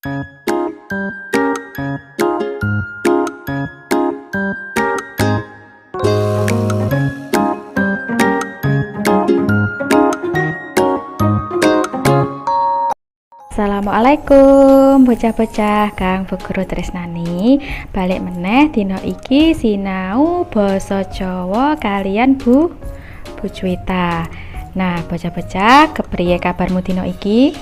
Assalamualaikum bocah-bocah kang Bu Guru tresnani. Balik meneh dina iki sinau basa Jawa kalian Bu Cuwita. Nah, bocah-bocah, kepriye kabarmu dina iki?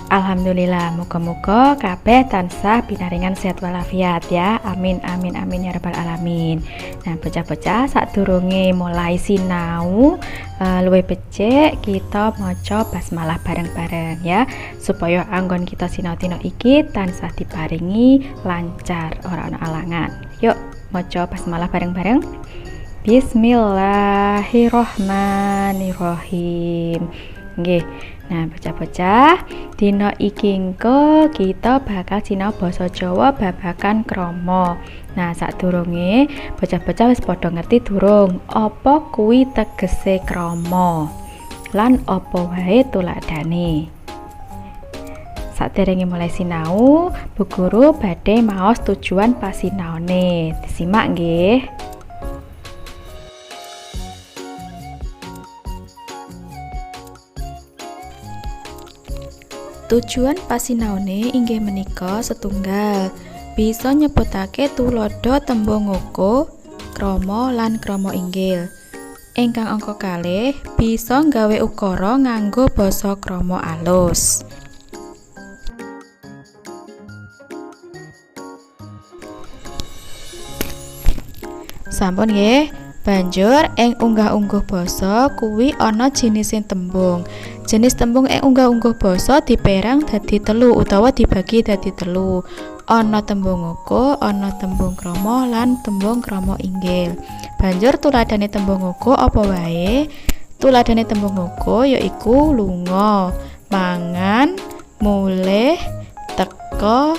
Alhamdulillah, muga-muga kabeh tansah pinaringan sehat walafiat ya. Amin amin amin ya rabbal alamin. Nah, bocah-bocah, sadurunge mulai sinau luwih becik kita maca basmalah bareng-bareng ya, supaya anggon kita sinau dina iki tansah diparingi lancar, ora ana alangan. Yuk, maca basmalah bareng-bareng. Bismillahirrahmanirrahim. Nggih. Nah, bocah-bocah, dina iki engko kita bakal sinau basa Jawa babagan krama. Nah, sadurunge bocah-bocah wis padha ngerti durung apa kuwi tegese krama lan apa wae tuladhane? Saderenge mulai sinau, Bu Guru badhe maos tujuan pasinaone. Disimak nggih. Tujuan pasinaone inggih menika setunggal, bisa nyebutake tuladha tembung ngoko, krama lan krama inggil. Ingkang angka kalih, bisa nggawe ukara nganggo basa krama alus. Sampun nggih. Banjur ing unggah-ungguh basa kuwi ana jinise tembung. Jenis tembung ing unggah-ungguh basa diperang dadi telu utawa dibagi dadi telu. Ana tembung ngoko, ana tembung krama lan tembung krama inggil. Banjur tuladhane tembung ngoko apa wae? Tuladhane tembung ngoko yaiku lunga, mangan, mulih, teka,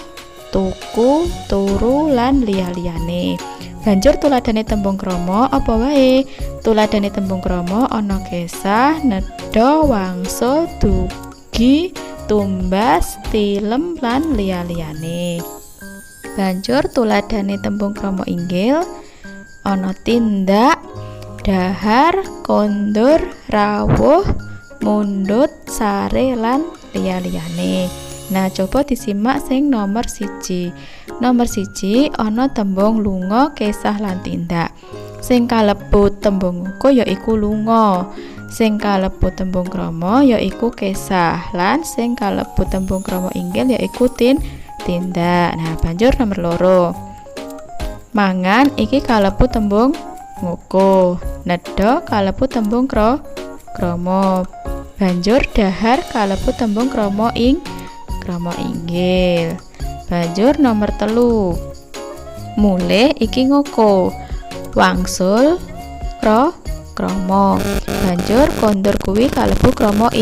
tuku, turu lan liya-liyane. Banjur tuladhane tembung krama apa wae? Tuladhane tembung krama ana kesah, nedha, wangsul, dugi, tumbas, tilem lan liya-liyane. Banjur tuladhane tembung krama inggil ana tindak, dahar, kondur, rawuh, mundhut, sare lan liya-liyane. Nah, coba disimak sing nomor 1. Nomor 1 ana tembung lunga, kesah lan tindak. Sing kalebu tembung ngoko yaiku lunga. Sing kalebu tembung krama yaiku kesah lan sing kalebu tembung krama inggil yaiku tindak. Nah, banjur nomor 2. Mangan iki kalebu tembung ngoko. Nedha kalebu tembung krama. Banjur dahar kalebu tembung krama krama inggil. Banjur nomor 3. Mulih iki ngoko. Wangsul krama. Banjur kondur kuwi kalebu krama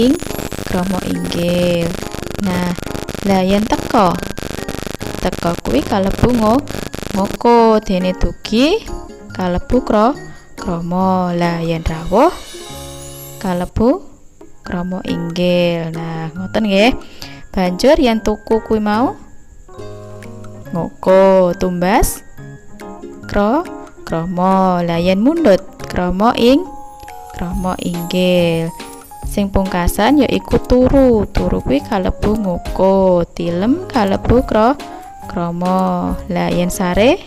krama inggil. Nah, lah yen teka. Teka kuwi kalebu ngoko, dene dugi kalebu krama. Lah yen rawuh kalebu krama inggil. Nah, ngoten nggih. Banjur yen tuku kuwi mau ngoko, tumbas krama. Lah yen mundhut krama krama inggil. Sing pungkasan yaiku turu. Turu kuwi kalebu ngoko, tilem kalebu krama. Lah yen sare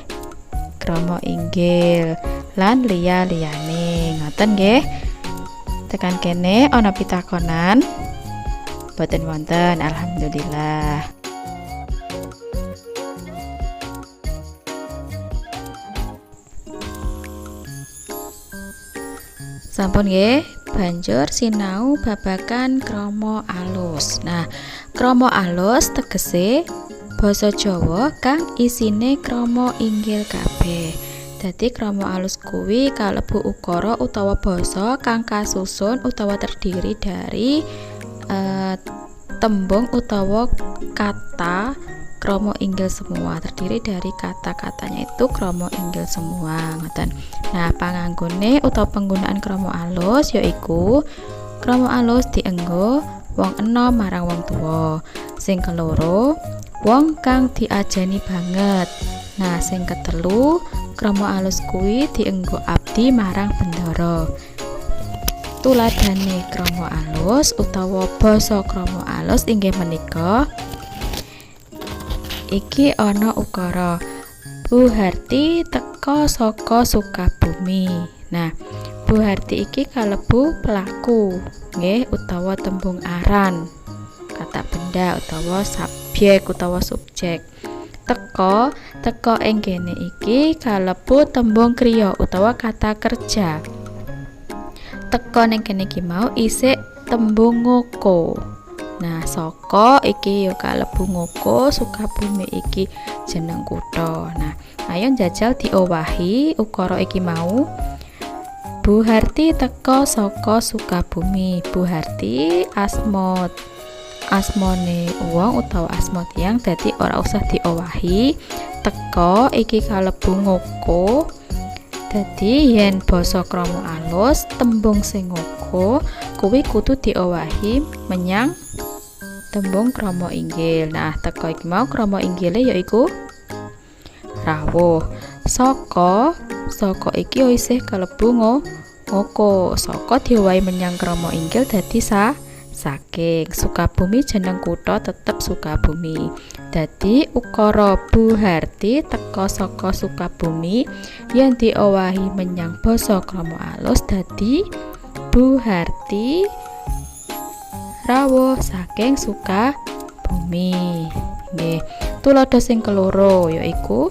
krama inggil lan liya-liyane. Ngoten nggih. Tekan kene ana pitakonan? Boten wonten, alhamdulillah. Sampun nggih, banjur sinau babagan krama alus. Nah, krama alus tegese basa Jawa kang isine krama inggil kabeh. Dadi krama alus kuwi kalebu ukara utawa basa kang kasusun utawa terdiri dari tembung utawa kata krama inggil semua, terdiri dari kata-katanya itu krama inggil semua, ngoten. Nah, panganggone utawa penggunaan krama alus yaiku krama alus dienggo wong enom marang wong tuwa. Sing keloro, wong kang diajeni banget. Nah, sing ketelu, krama alus kuwi dienggo abdi marang bendara. Tuladhane krama alus utawa basa krama alus inggih menika iki ana ukara Bu Harti teka saka Sukabumi. Nah, Bu Harti iki kalebu pelaku nggih utawa tembung aran, kata benda utawa subjek utawa subjek. Teka, teka ing kene iki kalebu tembung kriya utawa kata kerja. Teka ning kene iki mau isik tembung ngoko. Nah, saka iki ya kalebu ngoko, Sukabumi iki jeneng kutha. Nah, ayo njajal diowahi ukara iki mau. Bu Harti teka saka Sukabumi. Bu Harti asma asmane wong utawa asma tiyang, dadi ora usah diowahi. Teka iki kalebu ngoko. Dadi yen basa krama alus tembung sing ngoko kuwi kudu diowahi menyang tembung krama inggil. Nah, teka iki mau krama inggile yaiku rawuh. Saka, saka iki isih kalebu ngoko. Saka diowahi menyang krama inggil dadi saking. Sukabumi jeneng kutha tetep Sukabumi. Dadi ukara Bu Harti teka saka Sukabumi yen diowahi menyang basa krama alus dadi Bu Harti rawuh saking Sukabumi. Nggih. Tuladha sing keloro yaiku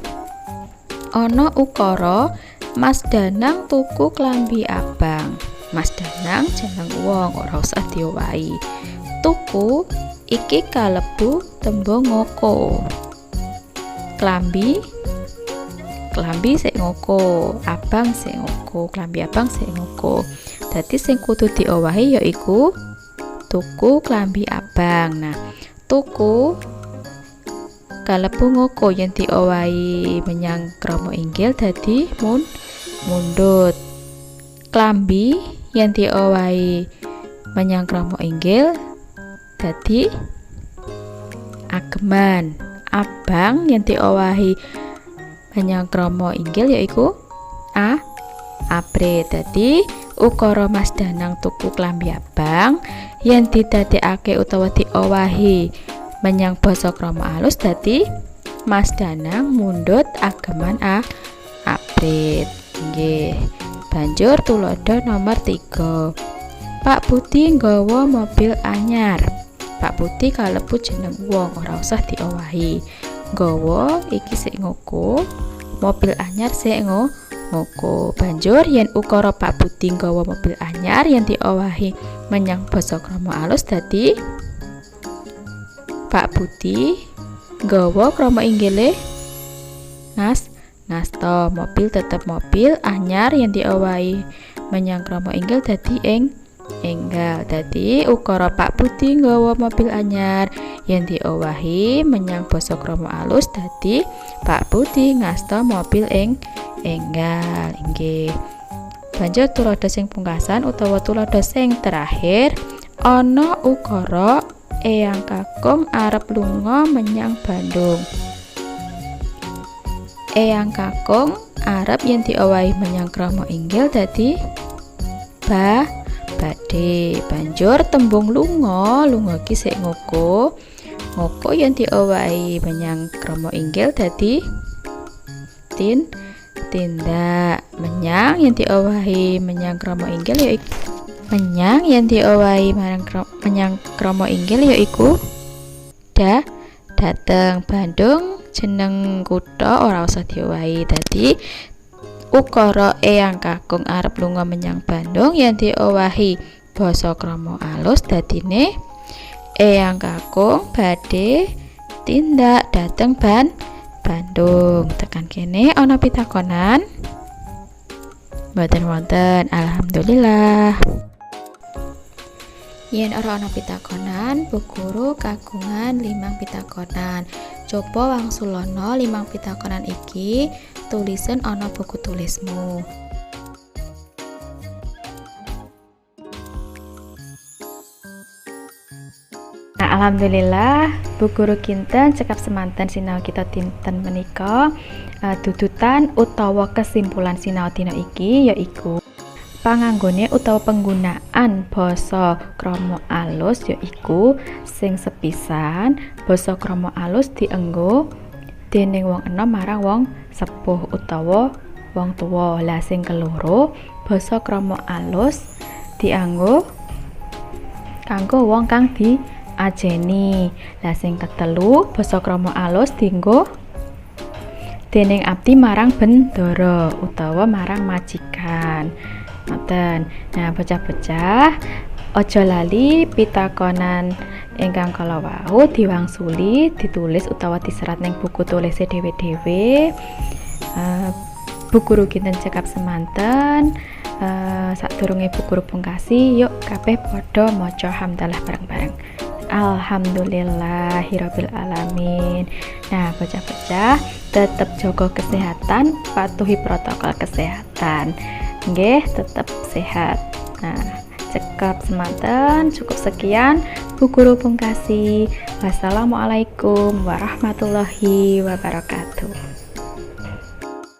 ana ukara Mas Danang tuku klambi abang. Mas Danang jeneng wong, ora usah diowahi. Tuku iki kalebu tembung ngoko. Klambi, klambi sik ngoko, abang sik ngoko, klambi abang sik ngoko. Dadi sing kudu diowahi yaiku tuku klambi abang. Nah, tuku kalebu ngoko yen diowahi menyang krama inggil dadi mundhut. Klambi yen diowahi menyang krama inggil dadi ageman. Abang yen diowahi menyang krama inggil yaiku apre. Dadi ukara Mas Danang tuku klambi abang yen didadekake utawa diowahi menyang basa krama alus dadi Mas Danang mundhut ageman abrit. Nggih. Banjur tuladha nomor 3. Pak Budi nggawa mobil anyar. Pak Budi kalebu jeneng wong, ora usah diowahi. Nggawa iki sik ngoko, mobil anyar sik ngoko. Banjur yen ukara Pak Budi nggawa mobil anyar yen diowahi menyang basa krama alus dadi Pak Budi nggawa krama inggile ngasta. Mobil tetep mobil, anyar yang diowahi menyang krama inggil dadi enggal. Dadi ukara Pak Budi nggawa mobil anyar yang diowahi menyang basa krama alus dadi Pak Budi ngasta mobil enggal. Inggih. Banjur tuladha sing pungkasan utawa tuladha sing terakhir ana ukara Eyang Kakung arep lunga menyang Bandung. Eyang Kakung arep yen diowahi menyang krama inggil dadi badhe. Banjur tembung lunga, lunga iki sik ngoko. Ngoko yen diowahi menyang krama inggil dadi tindak. Menyang yen diowahi menyang krama inggil yaiku menyang yen diowahi menyang krama inggil yaiku dateng. Bandung jeneng kutha ora usah diowahi. Dadi ukara Eyang Kakung arep lunga menyang Bandung yen diowahi basa krama alus dadine Eyang Kakung badhe tindak dateng Bandung. Tekan kene ana pitakonan? Mboten wonten, alhamdulillah. Yen ora ana pitakonan, Bu Guru kagungan 5 pitakonan. Coba wangsulana 5 pitakonan iki, tulisen ana buku tulismu. Nah, alhamdulillah Bu Guru Kinten cekap semanten sinau kita dinten menika. Dudutan utawa kesimpulan sinau dina iki yaiku panganggone utawa penggunaan basa krama alus yaiku sing sepisan, basa krama alus dienggo dening wong enom marang wong sepuh utawa wong tuwa. Lah, sing keloro, basa krama alus dianggo kanggo wong kang diajeni. Lah, sing ketelu, basa krama alus dienggo dening abdi marang bendara utawa marang majikan. Ngoten. Nah, bocah-bocah, aja lali pitakonan ingkang kala wau diwangsuli, ditulis utawa diserat ning buku tulise dhewe-dhewe. Bu Guru Kinten cekap semanten. Sadurunge Bu Guru pungkasi, yuk kabeh padha maca hamdalah bareng-bareng. Alhamdulillahirabbil alamin. Nah, bocah-bocah, tetep jaga kesehatan, patuhi protokol kesehatan. Nggih, tetep sehat. Nah, cekap semanten, cukup sekian Bu Guru pungkasi. Wassalamualaikum warahmatullahi wabarakatuh.